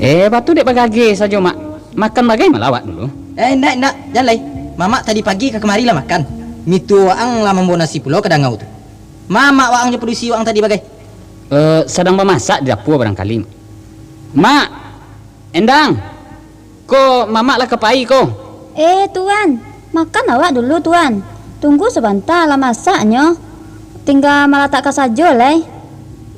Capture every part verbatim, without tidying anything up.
Eh, batu dek bagageh sajo, Mak. Makan bagai malah awak dulu. Eh, indak, indak. Jan lai. Mamak tadi pagi ka kamari lah makan. Mituo waang lah mambawa nasi pulo ka dangau tu. Mamak waang jo padusi waang tadi bagai. Eh, sadang bamasak di dapua barangkali. Mak! Endang! Ko, Mamak lah ka pai ko. Eh, Tuan, makan awak dulu, Tuan. Tunggu sabanta, lah masaknyo. Tingga malatakkan sajo lai.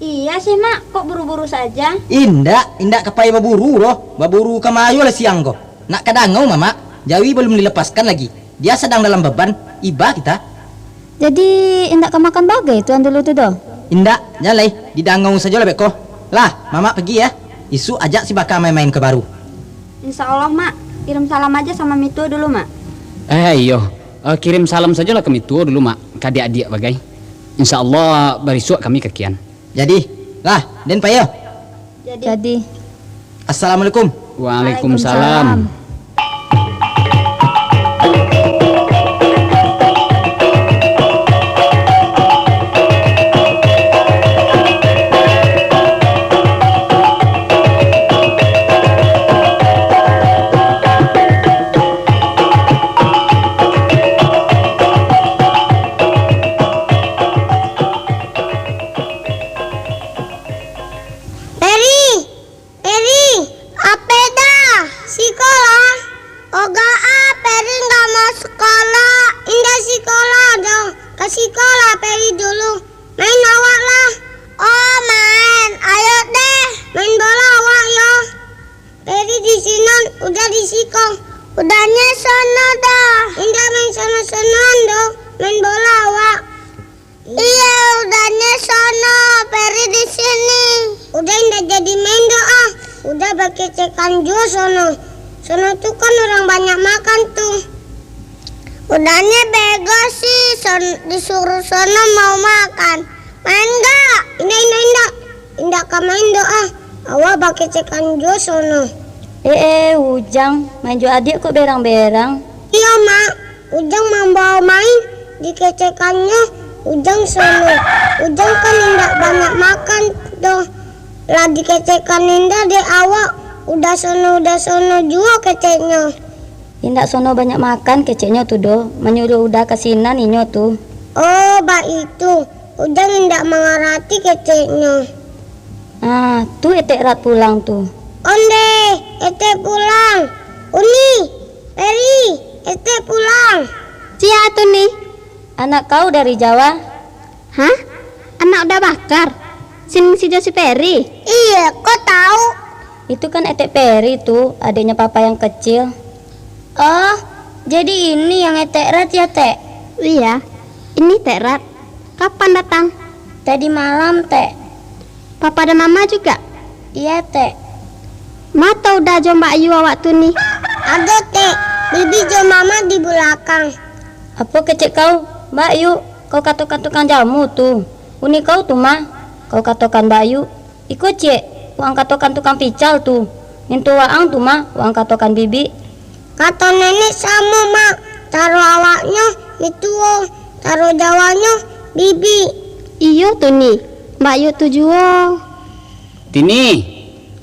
Iya sih, Mak, kok buru-buru saja? Indak, indak ka pai baburu doh. Baburu ka ma yo lah siang ko. Nak ka dangau, Mamak. Jawi balum dilepaskan lagi. Dia sadang dalam beban. Iba kita. Jadi, indak ka makan bagai Tuan dulu tu doh? Indak, jan lai, di dangau sajo lah beko. Lah, Mamak pagi ya. Isuak ajak si Baka main-main ka baru. Insya Allah, Mak. Kirim salam aja sama Mituo dulu, Mak. Eh, iyo. Eh, kirim salam sajolah ka Mituo dulu, Mak. Ka adiak-adiak bagai. Insya Allah, barisuak kami ka kian. Jadi, lah, den pai yo. Jadi. Jadi. Assalamualaikum. Waalaikumsalam. Waalaikumsalam. Peri! Peri, ape dah? Sikolah? Oga a, Peri nggak mau sekolah. Indak sikolah doh. Ka sikolah Peri dulu. Main awak lah. Oh, main. Ayo deh. Main bola awak yo. Peri di sinan, Uda di siko. Udanyo sono dah. Indak main sono-sonoan doh. Main bola awak. Iyo, Udanyo sono, Peri di sini. Uda indak jadi main doh ah. Uda bakecekan juo sono. Sono tu kan urang banyak makan tu. Udanyo bego sih, son-, disuruh sono mau makan. Main gak? Indak, indak, indak. Indak ka main doh ah. Awak bakecekan juo sono. Eh, eh, Ujang, main jo adiak kok berang-berang? Iyo, Mak. Ujang mambawa main, dikecekannyo Ujang sono. Ujang kan indak banyak makan doh. Lah dikecekan indak dek awak, Uda sono, Uda sono juo keceknyo. Indak sono banyak makan keceknyo tu doh, manyuruah Uda ka sinan inyo tu. Oh, baitu. Ujang indak mangarati keceknyo. Ah, tu Etek Rat pulang tu. Ondeh, Etek pulang. Uni, Peri, Etek pulang. Sia tu ni? Anak kau dari Jawa. Hah? Anak Uda Bakar? Si Ningsih jo si Peri? Iyo, kok tahu? Itu kan Etek Peri tu, adiknya papa yang kecil. Oh, jadi ini yang Etek Rat ya, Tek? Iya, ini Tek Rat. Kapan datang? Tadi malam, Tek. Papa dan Mama juga? Iya, Tek. Ma tau Uda jo Mbak Yu awak tu ni? Ado, Tek. Bibi jo Mama di bulakang. Apo kecek kau, Mbak Yu? Kau katokan tukang jamu tu. Uni kau tu mah, kau katokan Mbak Yu. Iko ciek, waang katokan tukang pical tu. Mintuo waang tu mah, waang katokan bibi. Kato nenek samo, Mak. Caro awaknyo mituo, caro Jawanyo bibi. Iyo tu ni, Mbak Yu tu juo. Tini.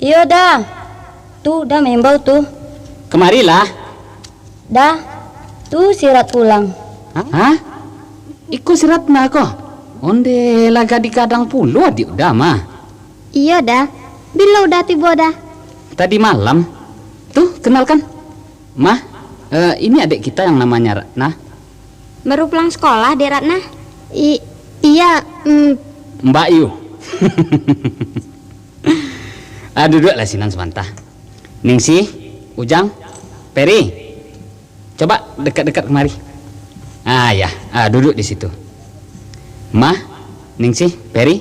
Iyo, Da. Tu, Da maimbau tu. Kamarilah. Da, tu si Rat pulang. Hah? Iko si Ratna ko? Ondeh lah gadih gadang pulo adiak Uda mah. Iyo, Da. Bilo Uda tibo, Da? Tadi malam. Tu, kenalkan. Mah, eh, ini adik kita yang namanya Ratna. Baru pulang sekolah, Dek Ratna? I-, iya, mm. Mbak Yu. Ah, duduaklah sinan sabanta. Ningsih, Ujang, Peri, coba dekat-dekat kemari. Ah, ya, ah, duduk di situ. Mah, Ningsih, Peri,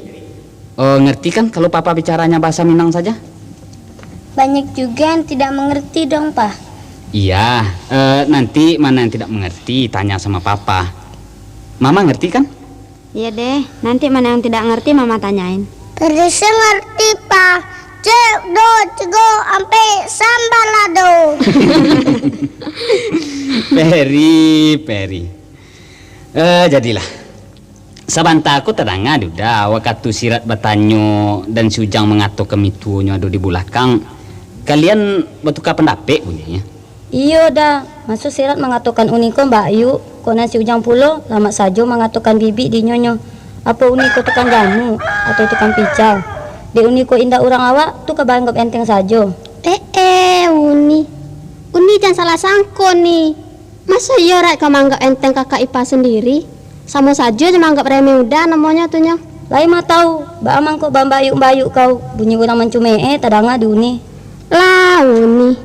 oh, ngerti kan kalau Papa bicaranya bahasa Minang saja? Banyak juga yang tidak mengerti dong, Pa. Iya, eh, nanti mana yang tidak mengerti, tanya sama Papa. Mama ngerti kan? Iya deh, nanti mana yang tidak ngerti Mama tanyain. Peri se ngerti, Pa. Cek, do, cigo, ampek, sambalado. Peri, Peri. Eh, jadilah. Sabanta ko tadanga di Uda, wakatu si Rat batanyo dan si Ujang mangato ka mituonyo ado di bulakang. Kalian batuka pandapek bunyinyo? Iyo, Da. Maso Sirat mangatokan Uni ko Mbak Yu, kok nan si Ujang pulo lamak sajo mangatokan Bibik di nyonyo. Apo Uni ko tukang jamu, atau tukang pical? Dek Uni ko indak urang awak, tu ka baanggap enteng sajo. Eh, eh, Uni. Uni jan salah sangko, Ni. Maso iyo Rat ka maanggap enteng kakak ipa sandiri? Samo sajo jo maanggap remeh Uda namonyo tu nyo. Lai mah tau, baa mangko bambayuk-bayuk kau, bunyi urang mancumeeh tadanga di Uni. Lah, Uni.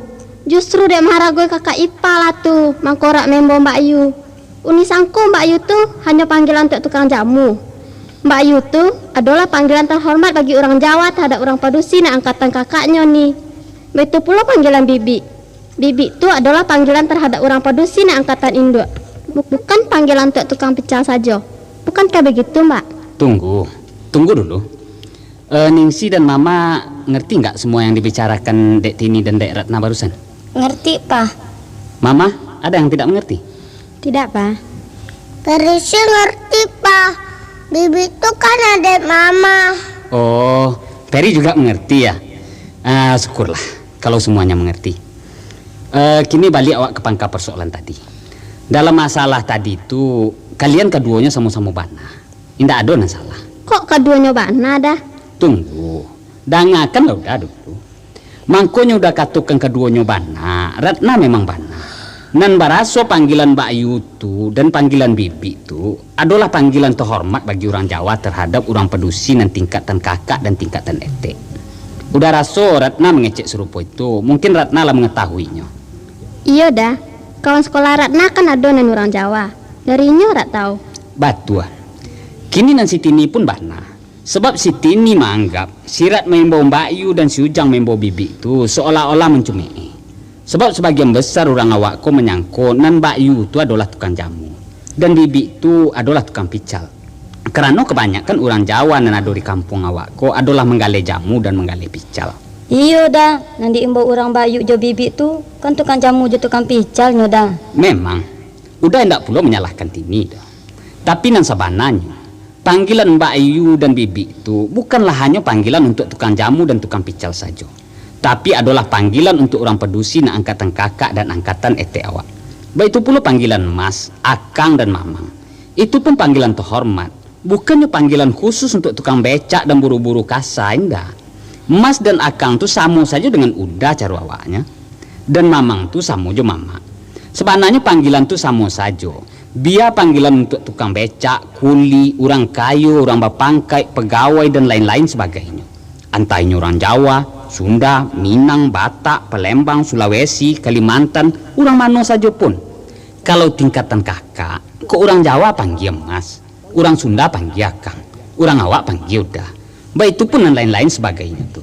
Justru dek maharagoi kakak ipa lah tu, mangko Rat maimbau Mbak Yu. Uni sangko Mbak Yu tu hanyo panggilan untuak tukang jamu. Mbak Yu tu adolah panggilan tahormat bagi urang Jawa tahadap urang padusi nan angkatan kakaknyo, Ni. Baitu pulo panggilan Bibik. Bibik tu adolah panggilan tarhadap urang padusi nan angkatan induak, bu-, bukan panggilan untuak tukang pical sajo. Bukankah begitu, Mbak? Tunggu, tunggu dulu. Eh, Ningsi dan Mama ngerti nggak semua yang dibicarakan Dek Tini dan Dek Ratna barusan? Ngerti, Pa. Mama, ada yang tidak mengerti? Tidak, Pa. Peri sih ngerti, Pa. Bibik tu kan adek Mama. Oh, Peri juga mengerti ya? Ah, syukurlah kalau semuanya mengerti. Eh, kini baliak awak ka pangka persoalan tadi. Dalam masalah tadi tu, kalian kaduonyo samo-samo bana. Indak ado nan salah. Kok kaduonyo bana, Da? Tunggu, dangakanlah Uda dulu. Mangkonyo Uda katokan kaduonyo bana, Ratna memang bana. Nan baraso panggilan Mbak Yu tu dan panggilan Bibik tu adolah panggilan tahormat bagi urang Jawa tarhadap urang padusi nan tingkatan kakak dan tingkatan etek. Uda raso Ratna mangecek sarupo itu, mungkin Ratna lah mangatahuinyo. Iyo, Da. Kawan sakolah Ratna kan ado nan urang Jawa. Dari inyo Rat tau. Batua. Kini nan si Tini pun bana. Sabab si Tini maanggap, Sirat maimbau Mbak Yu dan si Ujang maimbau Bibik tu saolah-olah mancumeeh. Sabab sabagian basar urang awak ko manyangko nan Mbak Yu tu adolah tukang jamu, dan Bibik tu adolah tukang pical. Karano kabanyakan urang Jawa nan ado di kampuang awak ko adolah manggaleh jamu dan manggaleh pical. Iyo, Da, nan diimbau urang Mbak Yu jo Bibik tu kan tukang jamu jo tukang picalnyo, Da. Memang, Uda indak pulo manyalahkan Tini, Da. Tapi nan sabananyo, panggilan Mbak Yu dan Bibik tu bukanlah hanyo panggilan untuak tukang jamu dan tukang pical sajo, tapi adolah panggilan untuak urang padusi nan angkatan kakak dan angkatan etek awak. Baitu pulo panggilan Mas, Akang, dan Mamang. Itu pun panggilan tahormat, bukannyo panggilan khusus untuak tukang becak dan buru-buru kasa, indak. Mas dan Akang tu samo sajo dengan Uda caro awaknyo, dan Mamang tu samo jo Mamak. Sabananyo panggilan tu samo sajo, bia panggilan untuak tukang becak, kuli, urang kayo, urang bapangkaik, pagawai, dan lain-lain sabagainyo. Antah inyo urang Jawa, Sunda, Minang, Batak, Palembang, Sulawesi, Kalimantan, urang mano sajo pun. Kalau tingkatan kakak, kok urang Jawa panggia Mas, urang Sunda panggia Akang, urang awak panggia Uda. Baitu pun nan lain-lain sabagainyo tu.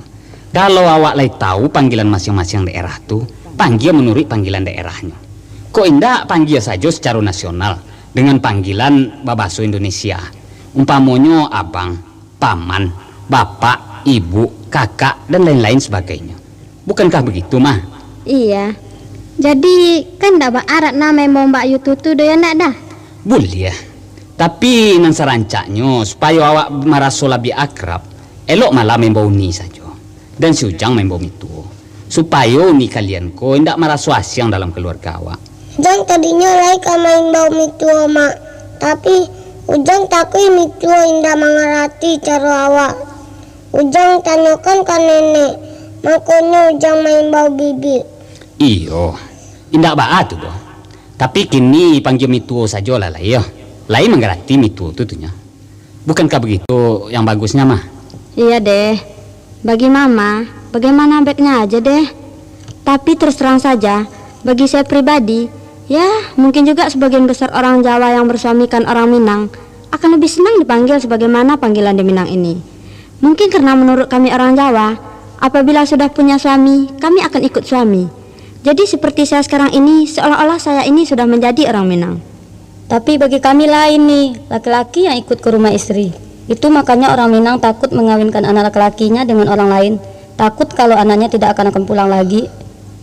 Kalau awak lai tahu panggilan masiang-masiang daerah tu, panggia manuruik panggilan daerahnyo. Kok indak, panggia sajo sacaro nasional dengan panggilan babaso Indonesia. Umpamonyo abang, paman, bapak, ibuk, kakak, dan lain-lain sabagainyo. Bukankah begitu, Mah? Iya. Jadi, kan ndak baa Ratna maimbau Mbak Yu tu, tu doh, yo ndak, Da? Buliah. Tapi, nan sarancaknyo, supayo awak maraso labiah akrab, elok malah maimbau Uni sajo, dan si Ujang maimbau Mituo, supayo Uni kalian ko indak maraso asiang dalam kaluarga awak. Ujang tadinyo lai ka maimbau Mituo, Mak. Tapi, Ujang takuik Mituo indak mangarati caro awak. Ujang tanyokan ka nenek, mangkonyo Ujang maimbau Bibik. Iyo, indak baa tu doh. Tapi kini panggia Mituo sajolah lai, yo. Lai mangarati Mituo tu, tu nyo. Bukankah begitu yang bagusnya, Mah? Iya deh. Bagi Mama, bagaimana baiknya aja deh. Tapi terus terang saja, bagi saya pribadi, ya, mungkin juga sebagian besar orang Jawa yang bersuamikan orang Minang akan lebih senang dipanggil sebagaimana panggilan di Minang ini. Mungkin karena menurut kami orang Jawa, apabila sudah punya suami, kami akan ikut suami. Jadi seperti saya sekarang ini, seolah-olah saya ini sudah menjadi orang Minang. Tapi bagi kami lain ni, laki-laki yang ikut ke rumah istri. Itu makanya orang Minang takut mengawinkan anak laki-lakinya dengan orang lain. Takut kalau anaknya tidak akan, akan pulang lagi.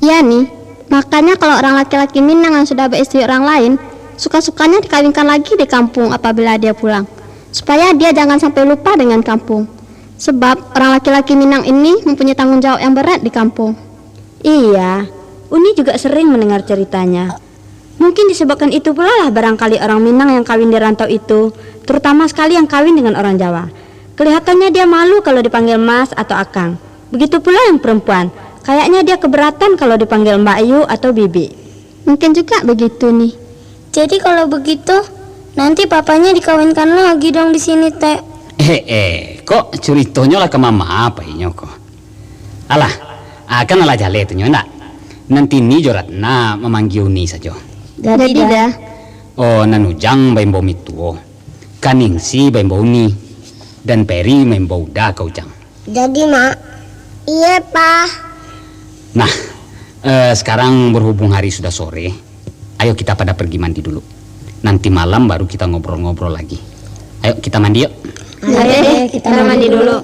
Iya ni, makanya kalau orang laki-laki Minang yang sudah beristri orang lain, suka-sukanya dikawinkan lagi di kampung apabila dia pulang. Supaya dia jangan sampai lupa dengan kampung. Sebab orang laki-laki Minang ini mempunyai tanggung jawab yang berat di kampung. Iya, Uni juga sering mendengar ceritanya. Mungkin disebabkan itu pula lah barangkali orang Minang yang kawin di rantau itu, terutama sekali yang kawin dengan orang Jawa. Kelihatannya dia malu kalau dipanggil Mas atau Akang. Begitu pula yang perempuan, kayaknya dia keberatan kalau dipanggil Mbak Yu atau Bibi. Mungkin juga begitu, Ni. Jadi kalau begitu, nanti papanya dikawinkan lagi dong di sini, Tek. Eh, eh, kok curitonyo lah ka mama apa inyo ko? Alah, ah, kan alah jaleh tu nyo ndak? Nanti Ni jo Ratna mamanggia Uni sajo. Jadi, Da. Oh, nan Ujang baimbau Mituo, Kaningsi baimbau Uni, dan Peri maimbau Uda ka Ujang. Jadi, Mak? Iya, Pa. Nah, eh, sekarang berhubung hari sudah sore, ayo kita pada pergi mandi dulu. Nanti malam baru kita ngobrol-ngobrol lagi. Ayo kita mandi yuk. Ayo deh, kita mandi dulu.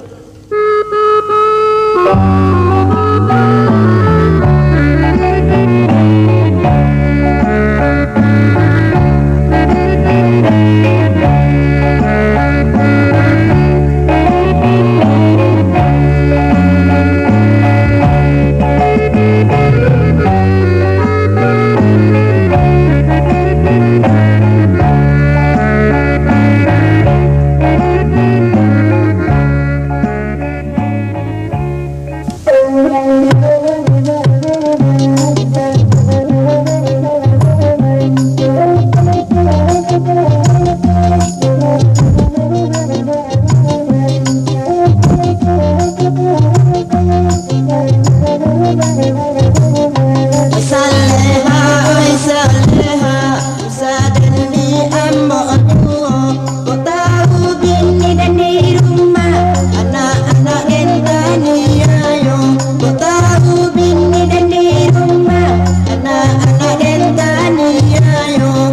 Saleha, oi Saleha, usa den di ambo duo. Kok tahu bini den di rumah, anak-anak den taniayo. Kok tahu bini den di rumah, anak-anak den taniayo.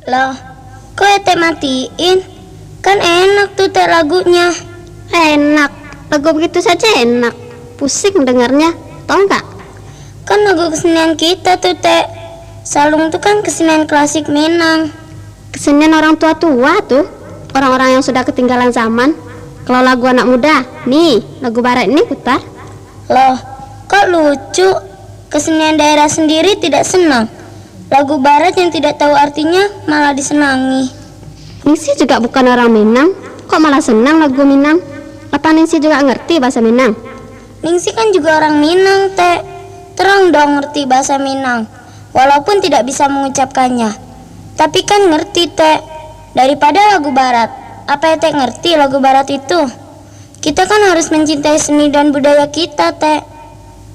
Lah, kok Etek matiin? Kan enak tu, Tek, lagunya. Enak? Lagu begitu saja enak? Pusing dengarnya, tau nggak? Kan lagu kesenian kita tu, Tek. Salung tu kan kesenian klasik Minang. Kesenian orang tua-tua tu, orang-orang yang sudah ketinggalan zaman. Kalau lagu anak muda, nih, lagu barat ini putar. Loh, kok lucu? Kesenian daerah sendiri tidak senang. Lagu barat yang tidak tahu artinya malah disenangi. Ningsih juga bukan orang Minang, kok malah senang lagu Minang? Apa Ningsih juga ngerti bahasa Minang? Ningsih kan juga orang Minang, Tek. Terang dong ngerti bahasa Minang, walaupun tidak bisa mengucapkannya. Tapi kan ngerti, Tek. Daripada lagu barat, apa Etek ngerti lagu barat itu? Kita kan harus mencintai seni dan budaya kita, Tek.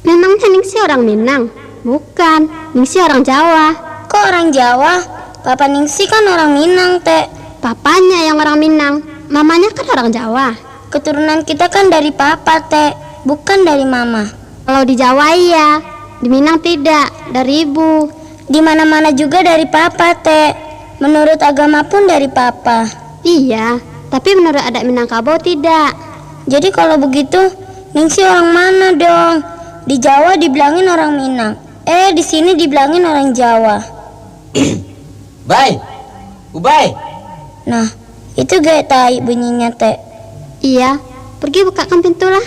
Memangnya Ningsih orang Minang? Bukan, Ningsih orang Jawa. Kok orang Jawa? Papa Ningsih kan orang Minang, Tek. Papanya yang orang Minang, mamanya kan orang Jawa. Keturunan kita kan dari papa, Tek, bukan dari mama. Kalau di Jawa iya, di Minang tidak, dari ibu. Di mana-mana juga dari papa, Tek. Menurut agama pun dari papa. Iya, tapi menurut adat Minangkabau tidak. Jadi kalau begitu, Ningsih orang mana dong? Di Jawa dibilangin orang Minang. Eh, di sini dibilangin orang Jawa. Bai! Ubai! Nah, itu gaek tai bunyinya, Tek. Iya, pergi bukakan pintu lah.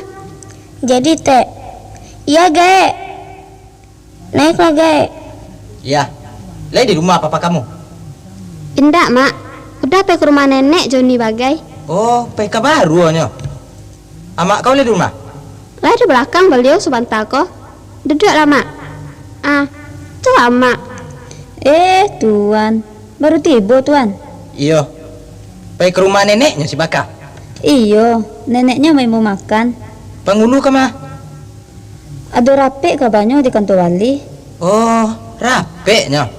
Jadi, Tek. Iya, gaek. Naiklah, gaek. Iya. Lai di rumah papa kamu? Indak, Mak. Udah pai ka rumah nenek jo Uni bagai. Oh, pai ka baruonyo. Amak kau lai di rumah? Lah di balakang baliau sabanta ko. Duduaklah, Mak. Ah, tu Amak. Eh, Tuan. Baru tibo, Tuan? Iyo. Pai ka rumah neneknyo si Baka? Iyo, neneknyo maimbau makan. Pangulu ka ma? Ado rapek kabanyo di kantua bali. Oh, rapeknyo.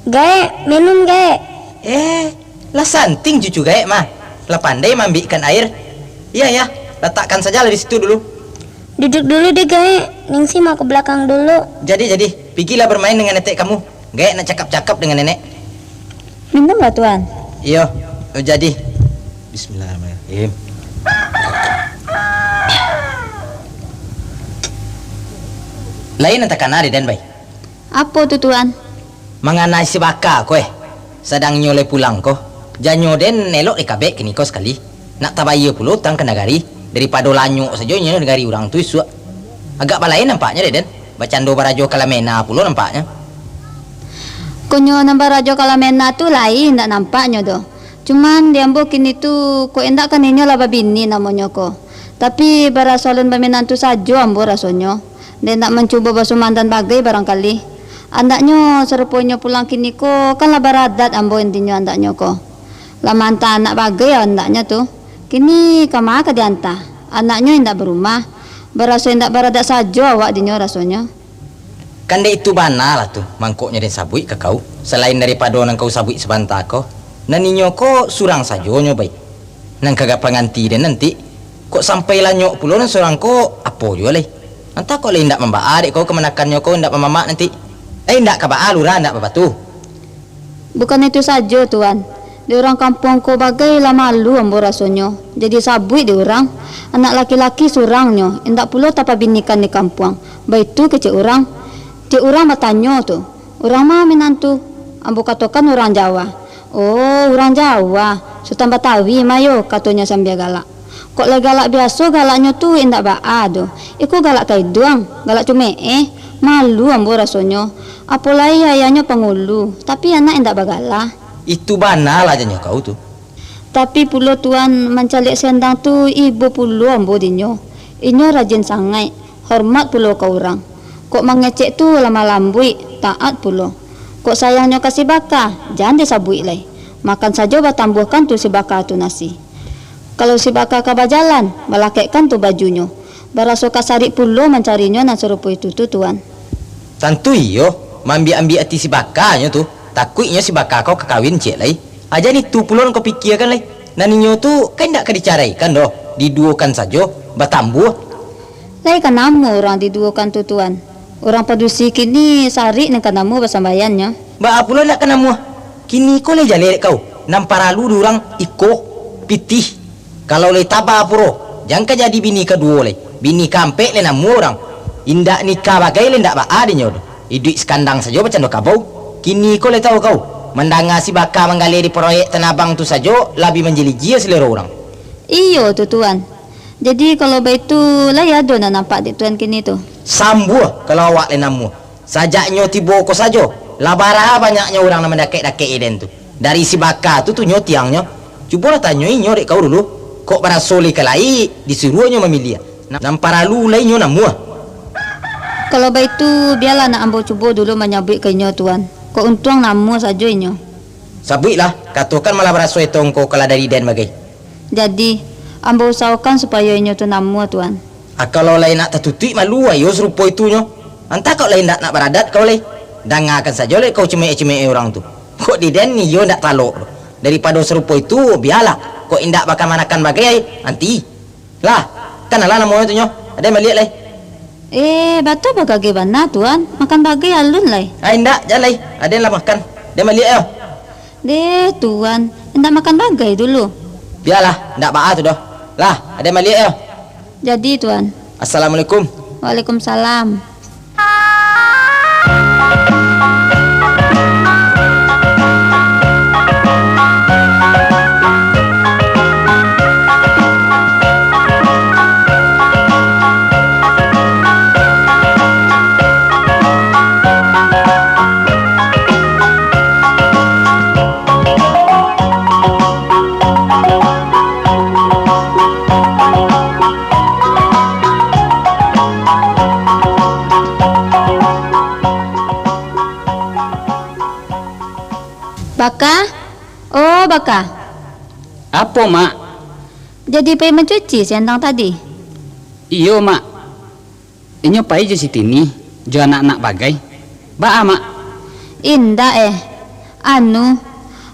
Gaek, minum, gaek. Eh, lah santiang cucu gaek mah. Lah pandai maambiakkan aia. Iya, iya, latakkan sajalah di situ dulu. Duduk dulu deh, gaek. Ningsih mau ka balakang dulu. Jadi, jadi. Pigilah barmain dangan etek kamu. Gaek nak cakap-cakap dangan nenek. Minumlah, Tuan. Iyo, oh, jadi. Bismillahirrahmanirrahim. Lain nan takana dek den, bai. Apo tu, Tuan? Manganai si Baka ko, eh. Sadang inyo lai pulang ko, janyo den elok dikabek kiniko sakali. Nak tabayia pulo utang ka nagari, daripado lanyok sajo inyo nagari urang tu isuak. Agak balain nampaknyo dek den. Bacando barajo kalamena pulo nampaknyo. Konyo nan barajo kalamena tu lai indak nampaknyo doh. Cuman di ambo kini tu, kok indak kan inyo lah babini namonyo ko. Tapi baraso alun baminantu sajo ambo rasonyo. Dek indak mancubo basumandan bagai barangkali. Andaknyo sarupo inyo pulang kini ko kan lah baradat ambo intinyo andaknyo ko. Lah maanta anak bagai andaknyo tu. Kini kama ka dianta? Anaknyo indak barumah. Baraso indak baradat sajo awak dinyo rasonyo. Kan dek itu bana lah tu, mangkoknyo den sabuik ka kau, salain daripado nan kau sabuik sabanta ko, nan inyo ko surang sajo nyo bai. Nan ka panganti den nanti, kok sampai lanyok pulo nan surang ko, apo juo lai. Antah kok lai indak mambaa dek kau kamanakannyo ko indak mamamak nanti. Lai indak ka baa lurah indak babatu. Bukan itu sajo, Tuan. Di urang kampuang ko bagai lah malu ambo rasonyo. Jadi sabuik di urang, anak laki-laki surangnyo, indak pulo tapabinikan di kampuang. Baitu kecek urang. Cek urang batanyo tu, "Urang ma minantu?" Ambo katokan urang Jawa. "Oh, urang Jawa, Sutan Batawi ma yo," katonyo sambia galak. Kok lai galak biaso galaknyo tu indak baa doh. Iko galak kaiduang, galak cumeeh. Malu ambo rasonyo. Apo lai ayah nyo pangulu, tapi anak indak bagala. Itu bana lah janyo kau tu. Tapi pulo Tuan mancaliak si Endang tu ibo pulo ambo dinyo. Inyo rajin sangaik, hormat pulo ka urang. Kok mangecek tu lamah lambuik, taat pulo. Kok sayangnyo ka si Baka, jan disabuik lai. Makan sajo batambuahkan tu si Baka tu nasi. Kalau si Baka ka bajalan, balakekkan tu bajunyo. Baraso ka sarik pulo mancarinyo nan sarupo itu tu, Tuan. Tantu iyo, maambiak-ambiak ati si Baka nyo tu. Takuiknyo si Baka ko ka kawin ciek lai. Aja nitu pulo nan kau pikiakan lai. Nan inyo tu kan indak ka dicaraikan doh, diduokan sajo, batambuah. Lai ka namuah urang diduokan tu, Tuan. Urang padusi kini sarik nan ka namuah basambaiannyo. Baa pulo indak ka namuah? Kini ko lai jaleh dek kau, nan paralu di urang iko, pitih. Kalau lai taba puro, jan ka jadi bini kaduo lai, bini kaampek lai namuah urang. Indak nikah bagai lai indak baa dinyo tu. Iduik sakandang sajo bacando kabau. Kini ko lai tau kau, mandanga si Baka manggaleh di proyek Tanah Abang tu sajo, labiah manjilijia salero urang. Iyo tu, Tuan. Jadi, kalau baitu, lai ado nan nampak dek Tuan kini tu? Sambuah, kalau awak lai namuah. Sajaknyo tibo ko sajo, lah bara banyaknyo urang nan mandakek-dakek-i den tu. Dari si Baka tu, tu nyo tiangnyo. Cubolah tanyo inyo dek kau dulu. Kok baraso lai ka lai, disuruahnyo mamiliah. Nan, nan paralu lai inyo namuah. Kalau baitu, bialah nak ambo cubo dulu manyabuik ka inyo, Tuan. Kok untuang namuah sajo inyo. Sabuiklah, katokan malah baraso etong ko kalah dari den bagai. Jadi, ambo usahokan supayo inyo tu namuah, Tuan. A, kalau lai nak tatutuik malu, ayo sarupo itunyo. Antah kok lai indak nak baradat kau lai. Dangakan sajo lai kau cimeeh-cimeeh urang tu. Kok di den iyo indak talok tu. Daripado sarupo itu, bialah. Kok indak bakamanakan bagai, anti. Lah, kan alah namonyo tu nyo. Aden baliak lai. Eh, batua bagageh bana, Tuan. Makan bagai alun lai. Ah, indak, jan lai. Aden lah makan. Aden baliak yo. Deh, Tuan. Indak makan bagai dulu. Bialah, indak baa tu doh. Lah, aden baliak yo. Jadi, Tuan. Assalamualaikum. Waalaikumsalam. Baka? Oh, Baka. Apo, Mak? Jadi pai mancuci si Endang tadi? Iyo, Mak. Inyo pai jo si Tini, jo anak-anak bagai. Baa, Mak? Indak, eh. Anu,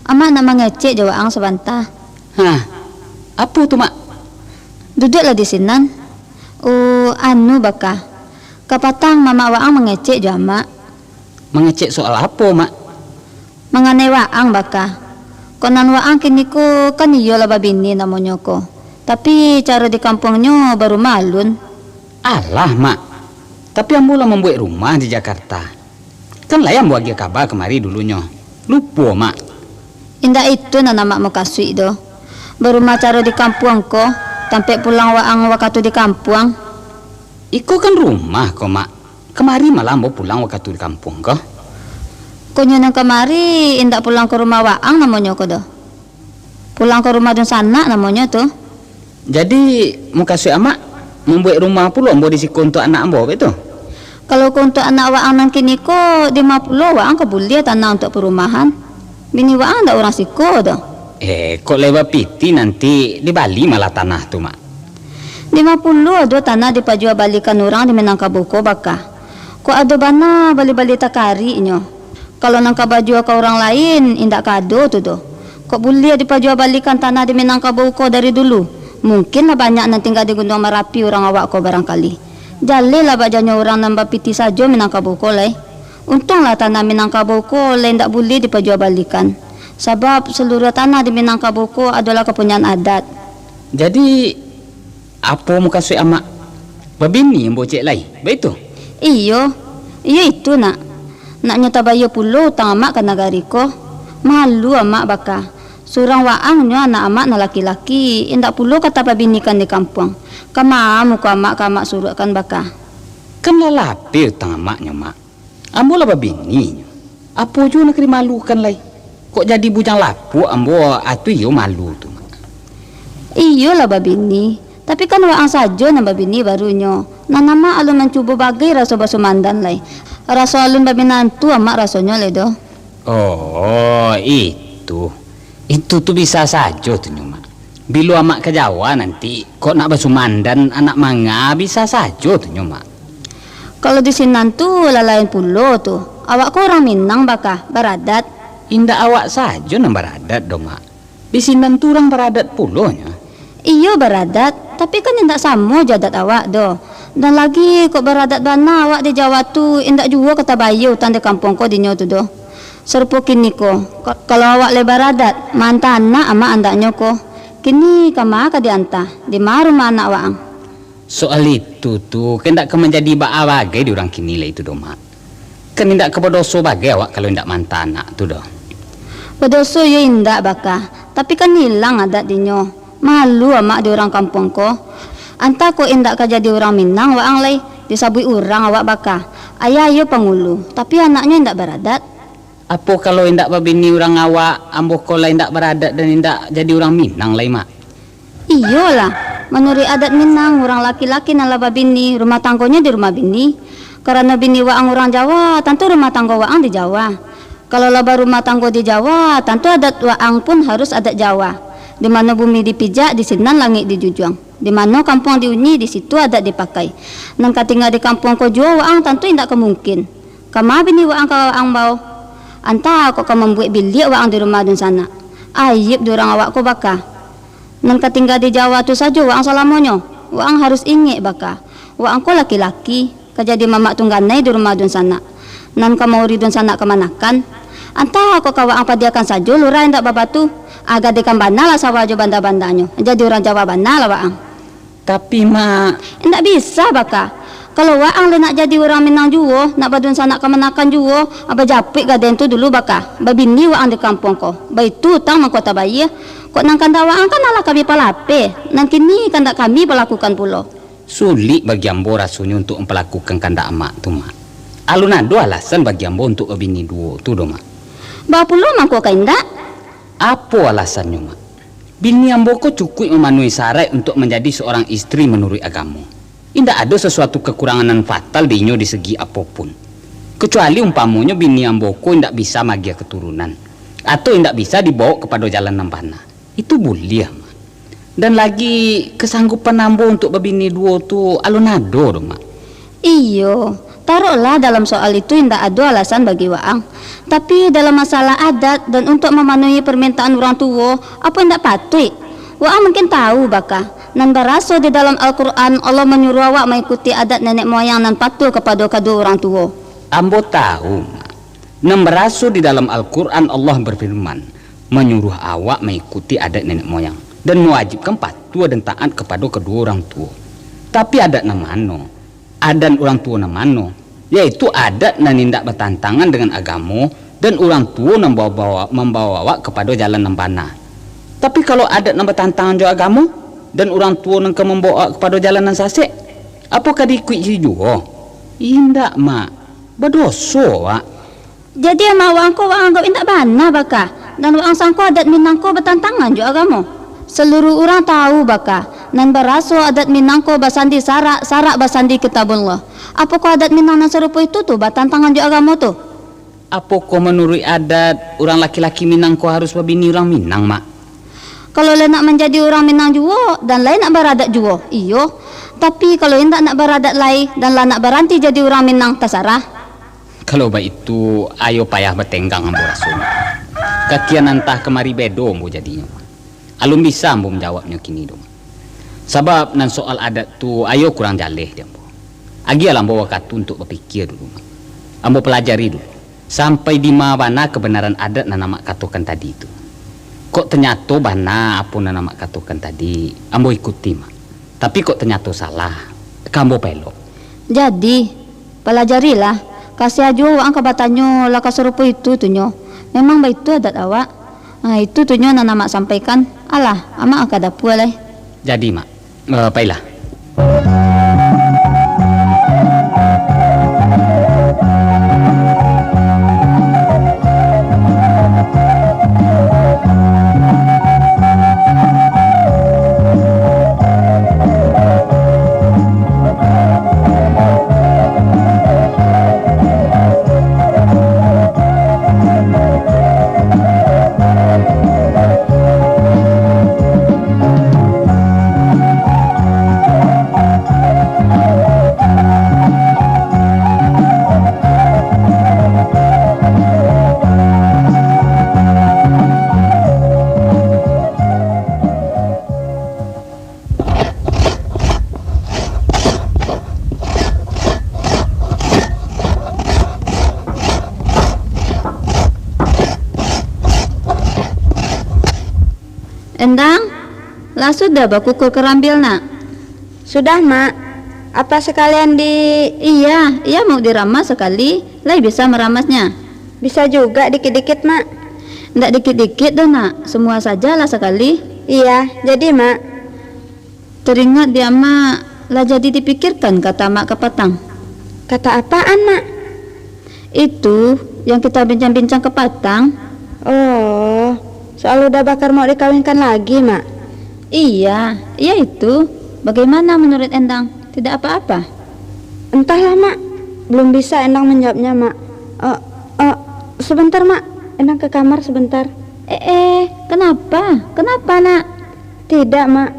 Amak nak mangecek jo waang sabanta. Hah, apo tu, Mak? Duduaklah di sinan. Oh, anu, Baka. Kapatang mamak waang mangecek jo Amak. Mangecek soal apo, Mak? Manganai waang, Baka. Kok nan waang kini ko kan iyo lah babini namonyo ko. Tapi caro di kampuangnyo barumah alun. Alah, Mak. Tapi ambo lah mambuek rumah di Jakarta. Kan lai ambo agiah kaba kamari dulunyo. Lupo, Mak? Indak itu nan Amak mukasuik doh. Barumah caro di kampuang ko, tampek pulang waang wakatu di kampuang. Iko kan rumah ko, Mak. Kamari malah ambo pulang wakatu di kampuang ko. Konyo nan kamari indak pulang ka rumah waang namonyo ko doh. Pulang ka rumah dunsanak namonyo tu. Jadi, mukasuik amak, mambuek rumah pulo ambo di siko untuak anak ambo, baitu? Kalau ko untuak anak waang nan kini ko, di ma pulo waang ka buliah tanah untuak parumahan? Bini waang ndak urang siko doh. Eh, kok lai bapiti nanti dibali malah tanah tu, Mak? Di ma pulo ado tanah dipajua balikan urang di Minangkabau ko, Baka. Kok ado bana bali-bali takariknyo. Kalau nan ka bajua ka urang lain, indak ka ado tu doh. Kok buliah dipajua balikan tanah di Minangkabau ko dari dulu, mungkin lah banyak nan tingga di Gunuang Marapi urang awak ko barangkali. Jaleh lah bak janyo urang nan bapiti sajo Minangkabau ko lai. Untuang lah tanah Minangkabau ko lai indak buliah dipajua balikan. Sabab saluruah tanah di Minangkabau ko adolah kapunyaan adat. Jadi, apo mukasuik amak? Babini ambo ciek lai, baitu? Iyo, iyo itu nak. Naknyo tabayia pulo utang amak ka nagari ko. Malu amak, Baka. Surang waang nyo anak amak nan laki-laki, indak pulo ka tababinikan di kampuang. Kama muko amak ka amak suruakkan, Baka? Kan lah lapeh utang amaknyo, Mak. Ambo lah babini nyo. Apo juo nan ka dimalukan lai? Kok jadi bujang lapuak ambo, atu iyo malu tu, Mak. Iyo lah babini, tapi kan waang sajo nan babini barunyo. Nan amak alun mancubo bagai raso basumandan lai. Raso alun baminantu amak rasonyo lai doh. Oh, itu. Itu tu bisa sajo tu nyo, Mak. Bilo amak ka Jawa nanti, kok nak basumandan anak manga, bisa sajo tu nyo, Mak. Kalau di sinan tu lah lain pulo tu. Awak ko urang Minang, Baka, baradat. Indak awak sajo nan baradat doh, Mak. Di sinan tu urang baradat pulo nyo. Iyo baradat, tapi kan indak samo jo adat awak doh. Dan lagi, kok baradat bana awak di Jawa tu, indak juo ka tabayia utang di kampuang ko dinyo tu doh. Sarupo kini ko, ka-, kalau awak lai baradat, maanta anak amak andaknyo ko. Kini kama ka dianta, di ma rumah anak waang? Soal itu tu, kan indak ka manjadi baa bagai di urang kini lai tu doh, Mak. Kan indak ka badoso bagai awak kalau indak maanta anak tu doh. Badoso yo indak, Baka, tapi kan ilang adat dinyo. Malu amak di urang kampuang ko. Anta kok indak ka jadi urang Minang waang lai, disabuik urang awak Baka. Ayah iyo pangulu, tapi anaknyo indak baradat. Apo kalau indak babini urang awak, ambo ko lah indak baradat dan indak jadi urang Minang lai, Mak? Iyolah, manuruik adat Minang, urang laki-laki nan lah babini, rumah tanggonyo di rumah bini. Karano bini waang urang Jawa, tantu rumah tanggo waang di Jawa. Kalau lah barumah tanggo di Jawa, tantu adat waang pun harus adat Jawa. Di mano bumi dipijak, di sinan langik dijujuang. Di mano kampuang diuni, di situ adat dipakai. Nan ka tingga di kampuang ko juo waang tantu indak ka mungkin. Kama bini waang ka waang bao? Anta kok ka mambuek biliak waang di rumah dunsanak? Aieb di urang awak ko, Baka. Nan ka tingga di Jawa tu sajo waang salamonyo. Waang harus ingek, Baka. Waang ko laki-laki, ka jadi mamak tungganai di rumah dunsanak. Nan ka mauri dunsanak kamanakan? Anta kok ka waang padiakan sajo lurah indak babatu. Ah, gadekan bana lah sawah jo banda-bandanyo. Jadi urang Jawa bana lah waang. Tapi, Mak. Indak bisa, Baka. Kalau waang lai nak jadi urang Minang juo, nak badunsanak kamanakan juo, ah, bajapuik gadeng tu dulu, Baka. Babini waang di kampuang ko. Baitu utang mangko tabayia. Kok nan kandak waang kan alah kami palapeh. Nan kini kandak kami palakukan pulo. Sulik bagi ambo rasonyo untuak mampalakukan kandak amak tu, Mak. Alun ado alasan bagi ambo untuak babini duo tu doh, Mak. Baa pulo mangko ka indak? Apo alasannyo, Mak? Bini ambo ko cukuik mamanuhi saraik untuak manjadi saurang istri manuruik agamo. Indak ado sasuatu kakurangan nan fatal di inyo di segi apo pun. Kecuali umpamonyo bini ambo ko indak bisa maagiah katurunan, atau indak bisa dibawok kapado jalan nan bana. Itu buliah, Mak. Dan lagi, kasanggupan ambo untuak babini duo tu alun ado doh, Mak. Iyo, taruiklah dalam soal itu indak ado alasan bagi waang. Tapi, dalam masalah adat dan untuak mamanuhi parmintaan urang tuo, apo indak patuik? Waang mungkin tahu, Baka, nan baraso di dalam Al-Quran, Allah manyuruah awak maikuti adat nenek moyang nan patuah kapado kaduo urang tuo. Ambo tahu, Mak. Nan baraso di dalam Al-Quran, Allah bafirman, manyuruah awak maikuti adat nenek moyang, dan mawajibkan patuah dan taat kapado kaduo urang tuo. Tapi adat nan mano? Adat urang tuo nan mano? Yaitu adat nan indak batantangan dengan agamo, dan urang tuo nan bawa-, mambawa awak kapado jalan nan bana. Tapi kalau adat nan batantangan jo agamo, dan urang tuo nan ka mambawa awak kapado jalan nan sasek, apo ka diikuik juo? Indak, Mak. Badoso, Wak. Jadi, amak waang ko waang anggap indak bana baka, dan waang sangko adat Minang ko batantangan jo agamo. Saluruah urang tawu baka, nan baraso adat Minang ko basandi sarak, sarak basandi Kitabullah. Apokoh adat Minang nan sarupo itu tu batantangan jo agamo tu? Apokoh manuruik adat, urang laki-laki Minang ko harus babini urang Minang, Mak? Kalau lah nak manjadi urang Minang juo, dan lai nak baradat juo, iyo. Tapi, kalau indak nak baradat lai, dan lah nak baranti jadi urang Minang, tasarah. Kalau baitu, ayo payah batenggang ambo rasonyo. Kakian antah kamari bedo ambo jadinyo. Alun bisa ambo manjawabnyo kini doh, Mak. Sabab nan soal adat tu, ayo kurang jaleh di ambo. Agiahlah ambo wakatu untuak bapikia dulu, Mak. Ambo palajari dulu, sampai dima bana kabanaran adat nan Amak katokan tadi tu. Kok tanyato bana apo nan Amak katokan tadi, ambo ikuti, Mak. Tapi kok tanyato salah, ka ambo paelok. Jadi, palajarilah. Kasiah juo waang ka batanyo, lah ka sarupo itu tu nyo. Memang baitu adat awak. Ah, itu tu nyo nan Amak sampaikan. Alah, Amak ka dapua lai. Jadi, Mak. Eh, pailah. Endang, lah sudah bakukur karambil, Nak? Sudah, Mak. Apa sakalian di- Iya, iya mau diramas sakali, lai bisa maramasnya. Bisa juga dikit-dikit, Mak. Ndak dikit-dikit doh, Nak. Semua sajalah sakali. Iya, jadi, Mak. Teringat di Amak, lah jadi dipikirkan kata Amak kapatang? Kata apaan, Mak? Itu yang kita bincang-bincang kapatang. Oh, soal Uda Bakar mau dikawinkan lagi, Mak? Iya, iya itu. Bagaimana menurut Endang? Tidak apa-apa? Entahlah, Mak. Belum bisa Endang menjawabnya, Mak. Eh, eh, sebentar, Mak. Endang ke kamar sebentar. Eh, eh, kenapa? Kenapa, Nak? Tidak, Mak.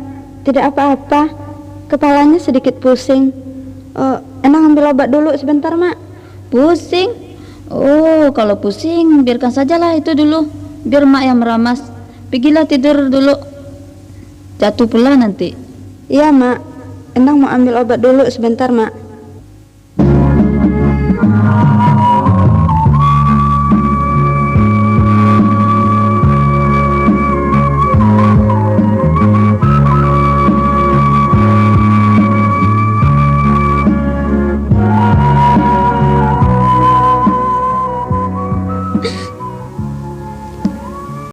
Tidak apa-apa. Kepalanya sedikit pusing. Eh, Endang ambil obat dulu sebentar, Mak. Pusing? Oh, kalau pusing, biarkan sajalah itu dulu. Biar Mak yang meramas. Pigilah tidur dulu. Jatuh pula nanti. Iya, Mak. Endang mau ambil obat dulu sebentar, Mak.